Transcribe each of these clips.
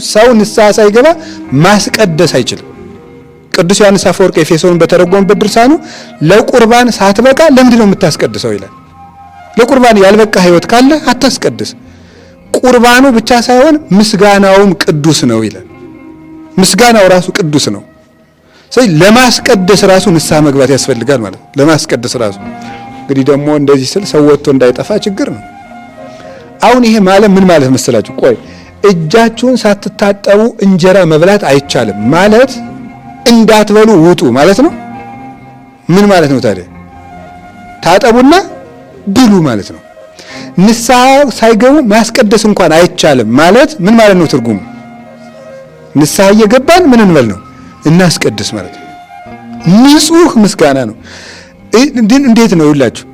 ሰው ንስሐ ሳይገባ ማስቀደስ አይችልም። ቅዱስ ዮሐንስ አፈወርቅ ኤፌሶንን በተረጎመበት ድርሳኑ ለቁርባን ሳትበቃ ለምንድን ነው የምታስቀድሰው ይላል። ለቁርባን ያልበቃ ሕይወት ካለ አታስቀድስ። ቁርባኑ ብቻ ሳይሆን ምስጋናውም ቅዱስ ነው ይላል። ምስጋናው ራሱ ቅዱስ ነው። ስለዚህ ለማስቀደስ ራሱ ንስሐ መግባት ያስፈልጋል ማለት ነው። ለማስቀደስ ራሱ እንግዲህ ደግሞ እንደዚህ ስል ሰው ወጥቶ እንዳይጠፋ ችግር ነው። አሁን ይሄ ማለት ምን ማለት መሰላችሁ? ቆይ እጃችሁን ሳትታጠቡ እንጀራ መብላት አይቻልም ማለት እንዳትበሉ ውጡ ማለት ነው። ምን ማለት ነው ታዲያ? ታጠቡና ብሉ ማለት ነው። ንስሐ ሳይገቡ ማስቀደስ እንኳን አይቻልም ማለት ምን ማለት ነው ትርጉሙ? ንስሐ እየገባን ምን እንበል ነው? እናስቀድስ ማለት ነው። ንጹህ ምስጋና ነው። እንዴት ነው ይላችሁ?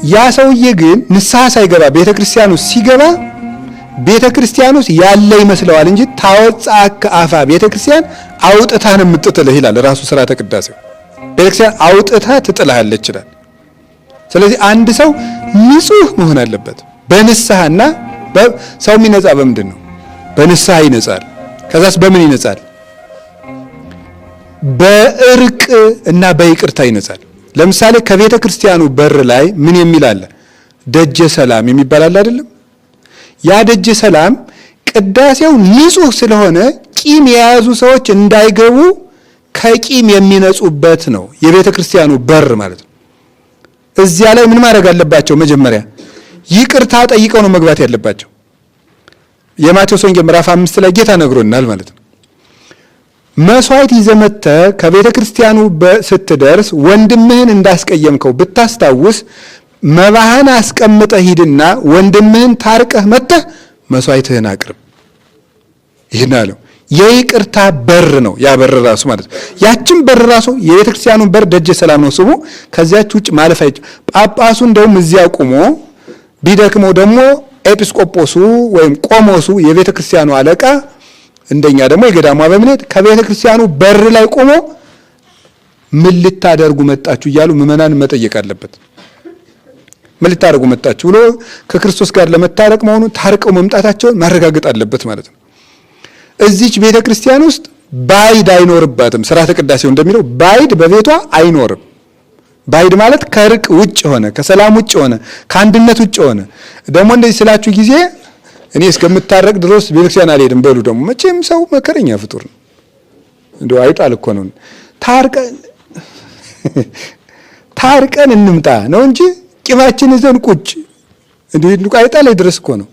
ያ ሰውዬ ግን ንስሐ ሳይገባ ቤተክርስቲያኑ ሲገባ ቤተክርስቲያን ውስጥ ያለ ይመስለዋል እንጂ ታወጻእከ አፋ ቤተክርስቲያን አውጥታ ነው የምትጥልህ ይላል ራሱ ስርዓተ ቅዳሴው። ቤተክርስቲያን አውጥታ ትጥልሃለች ይላል። ስለዚህ አንድ ሰው ንጹህ መሆን አለበት በንስሐና። ሰው የሚነጻ በምንድን ነው? በንስሐ ይነጻል። ከዛስ በምን ይነጻል? በእርቅ እና በይቅርታ ይነጻል። ለምሳሌ ከቤተ ክርስቲያኑ በር ላይ ምን የሚል አለ? ደጀ ሰላም የሚባል አለ አይደለም? ያ ደጀ ሰላም ቅዳሴው ንጹህ ስለሆነ ቂም የያዙ ሰዎች እንዳይገቡ ከቂም የሚነጹበት ነው የቤተ ክርስቲያኑ በር ማለት ነው። እዚያ ላይ ምን ማድረግ አለባቸው? መጀመሪያ ይቅርታ ጠይቀው ነው መግባት ያለባቸው። የማቴዎስ ወንጌል ምዕራፍ 5 ላይ ጌታ ነግሮናል ማለት ነው። መስዋዕት ይዘህ መጥተህ ከቤተ ክርስቲያኑ ስትደርስ ወንድምህን እንዳስቀየምከው ብታስታውስ መባህን አስቀምጠህ ሂድና ወንድምህን ታርቀህ መጥተህ መስዋዕትህን አቅርብ። ይህን አለው። የይቅርታ በር ነው ያ በር ራሱ ማለት ነው። ያችን በር ራሱ የቤተ ክርስቲያኑን በር ደጀ ሰላም ነው ስሙ። ከዚያች ውጭ ማለፍ አይችልም። ጳጳሱ እንደውም እዚያ ቆሞ ቢደክመው ደግሞ ኤጲስቆጶሱ ወይም ቆሞሱ የቤተ ክርስቲያኑ አለቃ፣ እንደኛ ደግሞ የገዳሙ አበምኔት ከቤተ ክርስቲያኑ በር ላይ ቆሞ ምን ልታደርጉ መጣችሁ እያሉ ምዕመናን መጠየቅ አለበት። ምን ልታደርጉ መጣችሁ ብሎ ከክርስቶስ ጋር ለመታረቅ መሆኑን፣ ታርቀው መምጣታቸውን ማረጋገጥ አለበት ማለት ነው። እዚች ቤተ ክርስቲያን ውስጥ ባዕድ አይኖርባትም። ስርዓተ ቅዳሴው እንደሚለው ባዕድ በቤቷ አይኖርም። ባዕድ ማለት ከእርቅ ውጭ ሆነ፣ ከሰላም ውጭ ሆነ፣ ከአንድነት ውጭ ሆነ። ደግሞ እንደዚህ ስላችሁ ጊዜ እኔ እስከምታረቅ ድረስ ቤተክርስቲያን አልሄድም በሉ። ደግሞ መቼም ሰው መከረኛ ፍጡር ነው። እንደው አይጣል እኮ ነው። ታርቀን ታርቀን እንምጣ ነው እንጂ ቂማችን ይዘን ቁጭ እንዲህ አይጣል ድረስ እኮ ነው።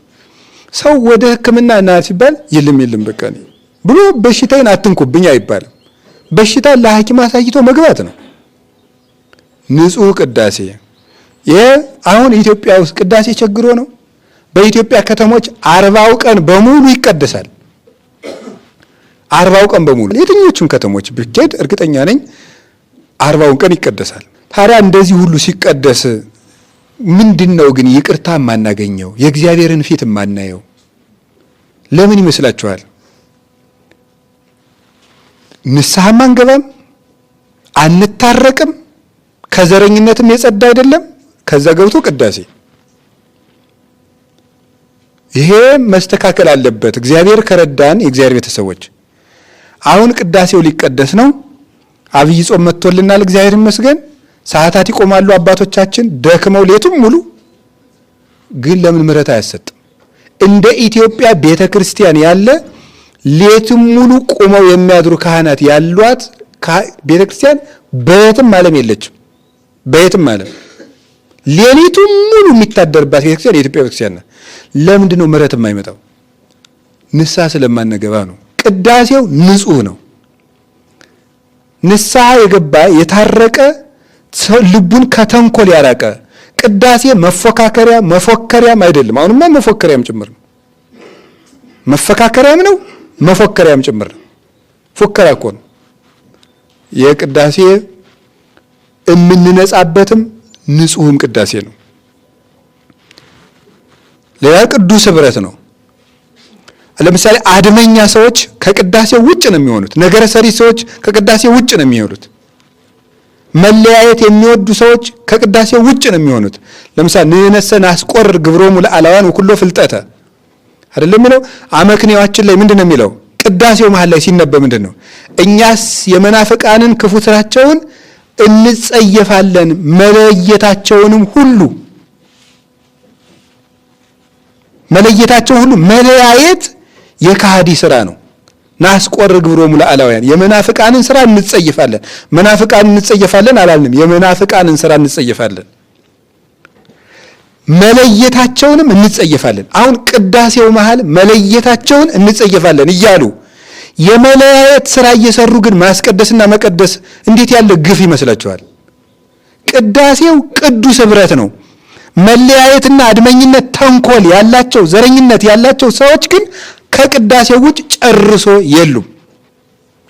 ሰው ወደ ሕክምና ና ሲባል የለም የለም በቃ እኔ ብሎ በሽታዬን አትንኩብኝ አይባልም። በሽታ ለሐኪም አሳይቶ መግባት ነው። ንጹህ ቅዳሴ ይሄ አሁን ኢትዮጵያ ውስጥ ቅዳሴ ቸግሮ ነው። በኢትዮጵያ ከተሞች 40ው ቀን በሙሉ ይቀደሳል። 40ው ቀን በሙሉ የትኞቹም ከተሞች ብትሄድ እርግጠኛ ነኝ 40ውን ቀን ይቀደሳል። ታዲያ እንደዚህ ሁሉ ሲቀደስ ምንድን ነው ግን ይቅርታ የማናገኘው፣ የእግዚአብሔርን ፊት የማናየው ለምን ይመስላችኋል? ንስሐም አንገባም፣ አንታረቅም፣ ከዘረኝነትም የጸዳ አይደለም። ከዛ ገብቶ ቅዳሴ ይሄ መስተካከል አለበት። እግዚአብሔር ከረዳን የእግዚአብሔር ቤተሰቦች አሁን ቅዳሴው ሊቀደስ ነው። አብይ ጾም መጥቶልናል፣ እግዚአብሔር ይመስገን። ሰዓታት ይቆማሉ አባቶቻችን ደክመው ሌቱም ሙሉ። ግን ለምን ምሕረት አያሰጥም? እንደ ኢትዮጵያ ቤተ ክርስቲያን ያለ ሌቱም ሙሉ ቆመው የሚያድሩ ካህናት ያሏት ቤተ ክርስቲያን በየትም ዓለም የለችም። በየትም ዓለም ሌሊቱም ሙሉ የሚታደርባት ቤተክርስቲያን የኢትዮጵያ ቤተክርስቲያን ናት። ለምንድን ነው ምሕረት የማይመጣው? ንስሐ ስለማንገባ ነው። ቅዳሴው ንጹህ ነው። ንስሐ የገባ፣ የታረቀ፣ ልቡን ከተንኮል ያራቀ። ቅዳሴ መፎካከሪያ መፎከሪያም አይደለም። አሁንማ መፎከሪያም ጭምር ነው። መፈካከሪያም ነው፣ መፎከሪያም ጭምር ነው። ፉከራ እኮ ነው። የቅዳሴ የምንነጻበትም ንጹህም ቅዳሴ ነው። ሌላ ቅዱስ ህብረት ነው። ለምሳሌ አድመኛ ሰዎች ከቅዳሴ ውጭ ነው የሚሆኑት። ነገረ ሰሪ ሰዎች ከቅዳሴ ውጭ ነው የሚሆኑት። መለያየት የሚወዱ ሰዎች ከቅዳሴ ውጭ ነው የሚሆኑት። ለምሳሌ ንሕነሰ ናስቆርር ግብሮሙ ለአላውያን ወኩሎ ፍልጠተ። አይደለም የሚለው? አመክንዮአችን ላይ ምንድን ነው የሚለው? ቅዳሴው መሃል ላይ ሲነበብ ምንድን ነው? እኛስ የመናፍቃንን ክፉ ስራቸውን እንጸየፋለን፣ መለየታቸውንም ሁሉ መለየታቸው ሁሉ መለያየት የካሃዲ ስራ ነው። ናስቆር ግብሮሙ ለአላውያን የመናፍቃንን ስራ እንጸየፋለን። መናፍቃንን እንጸየፋለን አላልንም። የመናፍቃንን ስራ እንጸየፋለን፣ መለየታቸውንም እንጸየፋለን። አሁን ቅዳሴው መሃል መለየታቸውን እንጸየፋለን እያሉ የመለያየት ስራ እየሰሩ ግን ማስቀደስና መቀደስ እንዴት ያለ ግፍ ይመስላችኋል? ቅዳሴው ቅዱስ ህብረት ነው። መለያየትና አድመኝነት፣ ተንኮል ያላቸው ዘረኝነት ያላቸው ሰዎች ግን ከቅዳሴው ውጭ ጨርሶ የሉም።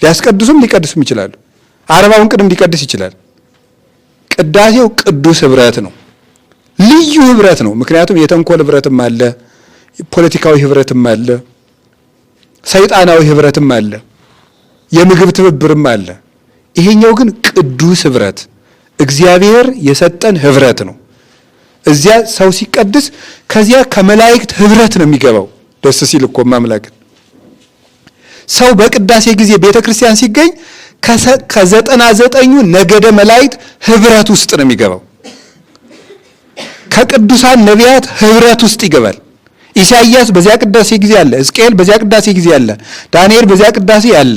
ሊያስቀድሱም ሊቀድሱም ይችላሉ። አርባውን ቅድም ሊቀድስ ይችላል። ቅዳሴው ቅዱስ ህብረት ነው። ልዩ ህብረት ነው። ምክንያቱም የተንኮል ህብረትም አለ፣ ፖለቲካዊ ህብረትም አለ፣ ሰይጣናዊ ህብረትም አለ፣ የምግብ ትብብርም አለ። ይሄኛው ግን ቅዱስ ህብረት እግዚአብሔር የሰጠን ህብረት ነው። እዚያ ሰው ሲቀድስ ከዚያ ከመላእክት ህብረት ነው የሚገባው። ደስ ሲል እኮ ማምላክን ሰው በቅዳሴ ጊዜ ቤተ ክርስቲያን ሲገኝ ከ99ኙ ነገደ መላእክት ህብረት ውስጥ ነው የሚገባው። ከቅዱሳን ነቢያት ህብረት ውስጥ ይገባል። ኢሳይያስ በዚያ ቅዳሴ ጊዜ አለ። ሕዝቅኤል በዚያ ቅዳሴ ጊዜ አለ። ዳንኤል በዚያ ቅዳሴ አለ።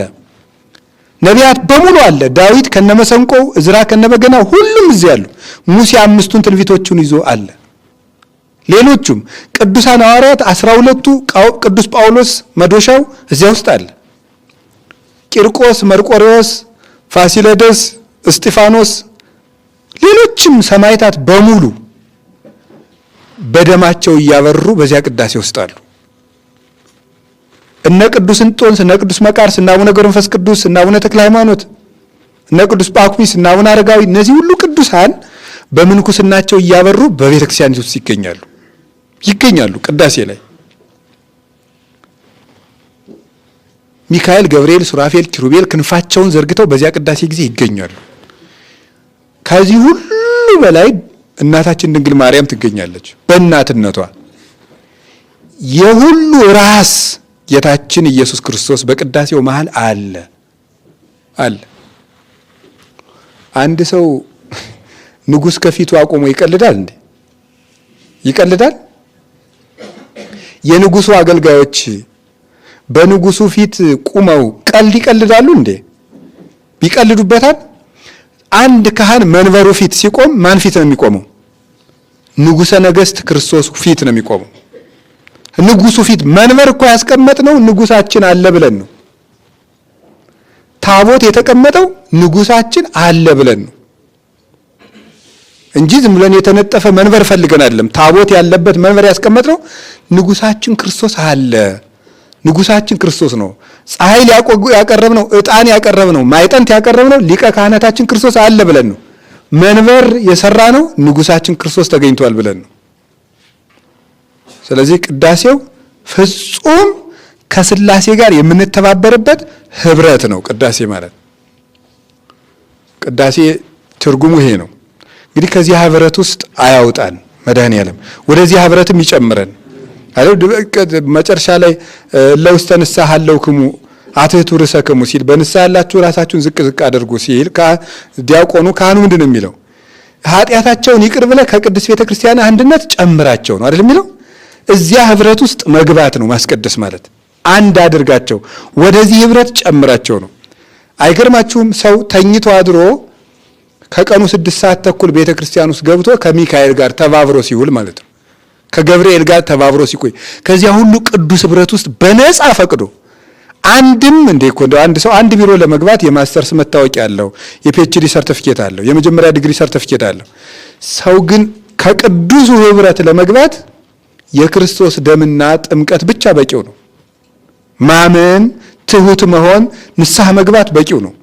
ነቢያት በሙሉ አለ። ዳዊት ከነመሰንቆው፣ እዝራ ከነበገናው ሁሉም እዚያ አሉ። ሙሴ 5ቱን ትንቢቶቹን ይዞ አለ። ሌሎቹም ቅዱሳን ሐዋርያት 12ቱ፣ ቅዱስ ጳውሎስ መዶሻው እዚያ ውስጥ አለ። ቂርቆስ፣ መርቆሬዎስ፣ ፋሲለደስ፣ እስጢፋኖስ፣ ሌሎችም ሰማዕታት በሙሉ በደማቸው እያበሩ በዚያ ቅዳሴ ውስጥ አሉ። እነ ቅዱስ እንጦንስ፣ እነ ቅዱስ መቃርስ፣ እነ አቡነ ገብረ መንፈስ ቅዱስ፣ እነ አቡነ ተክለ ሃይማኖት፣ እነ ቅዱስ ጳኩሚስ፣ እነ አቡነ አረጋዊ፣ እነዚህ ሁሉ ቅዱሳን በምንኩስናቸው እያበሩ በቤተ ክርስቲያን ውስጥ ይገኛሉ ቅዳሴ ላይ። ሚካኤል፣ ገብርኤል፣ ሱራፌል፣ ኪሩቤል ክንፋቸውን ዘርግተው በዚያ ቅዳሴ ጊዜ ይገኛሉ። ከዚህ ሁሉ በላይ እናታችን ድንግል ማርያም ትገኛለች። በእናትነቷ የሁሉ ራስ ጌታችን ኢየሱስ ክርስቶስ በቅዳሴው መሃል አለ አለ። አንድ ሰው ንጉሥ ከፊቱ አቆሞ ይቀልዳል እንዴ? ይቀልዳል? የንጉሱ አገልጋዮች በንጉሱ ፊት ቁመው ቀልድ ይቀልዳሉ እንዴ? ይቀልዱበታል? አንድ ካህን መንበሩ ፊት ሲቆም ማን ፊት ነው የሚቆመው? ንጉሠ ነገሥት ክርስቶስ ፊት ነው የሚቆመው። ንጉሱ ፊት መንበር እኮ ያስቀመጥነው ንጉሳችን አለ ብለን ነው። ታቦት የተቀመጠው ንጉሳችን አለ ብለን ነው እንጂ ዝም ብለን የተነጠፈ መንበር ፈልገን አይደለም። ታቦት ያለበት መንበር ያስቀመጥነው ንጉሳችን ክርስቶስ አለ። ንጉሳችን ክርስቶስ ነው። ፀሐይ ያቀረብነው፣ ዕጣን ያቀረብነው፣ ማዕጠንት ያቀረብነው ሊቀ ካህናታችን ክርስቶስ አለ ብለን ነው። መንበር የሰራነው ንጉሳችን ክርስቶስ ተገኝቷል ብለን ነው። ስለዚህ ቅዳሴው ፍጹም ከስላሴ ጋር የምንተባበርበት ህብረት ነው። ቅዳሴ ማለት ቅዳሴ ትርጉሙ ይሄ ነው። እንግዲህ ከዚህ ህብረት ውስጥ አያውጣን መድኃኔዓለም፣ ወደዚህ ህብረትም ይጨምረን። መጨረሻ ላይ ለውስተ ንስሐ ሀለውክሙ አትሕቱ ርእሰክሙ ሲል በንስሐ ያላችሁ ራሳችሁን ዝቅ ዝቅ አድርጉ ሲል ዲያቆኑ ካህኑ ምንድን ነው የሚለው? ኃጢአታቸውን ይቅር ብለህ ከቅድስት ቤተ ክርስቲያን አንድነት ጨምራቸው ነው አይደል የሚለው? እዚያ ህብረት ውስጥ መግባት ነው ማስቀደስ ማለት። አንድ አድርጋቸው፣ ወደዚህ ህብረት ጨምራቸው ነው። አይገርማችሁም? ሰው ተኝቶ አድሮ ከቀኑ 6:30 ቤተ ክርስቲያን ውስጥ ገብቶ ከሚካኤል ጋር ተባብሮ ሲውል ማለት ነው፣ ከገብርኤል ጋር ተባብሮ ሲቆይ ከዚያ ሁሉ ቅዱስ ህብረት ውስጥ በነፃ ፈቅዶ አንድም እንደ እኮ አንድ ሰው አንድ ቢሮ ለመግባት የማስተርስ መታወቂያ አለው፣ የ PhD ሰርቲፊኬት አለው፣ የመጀመሪያ ዲግሪ ሰርቲፊኬት አለው። ሰው ግን ከቅዱሱ ህብረት ለመግባት የክርስቶስ ደምና ጥምቀት ብቻ በቂው ነው። ማመን፣ ትሁት መሆን፣ ንስሐ መግባት በቂው ነው።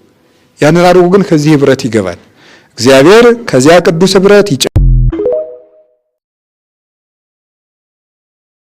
ያንን አድርጎ ግን ከዚህ ህብረት ይገባል። እግዚአብሔር ከዚያ ቅዱስ ህብረት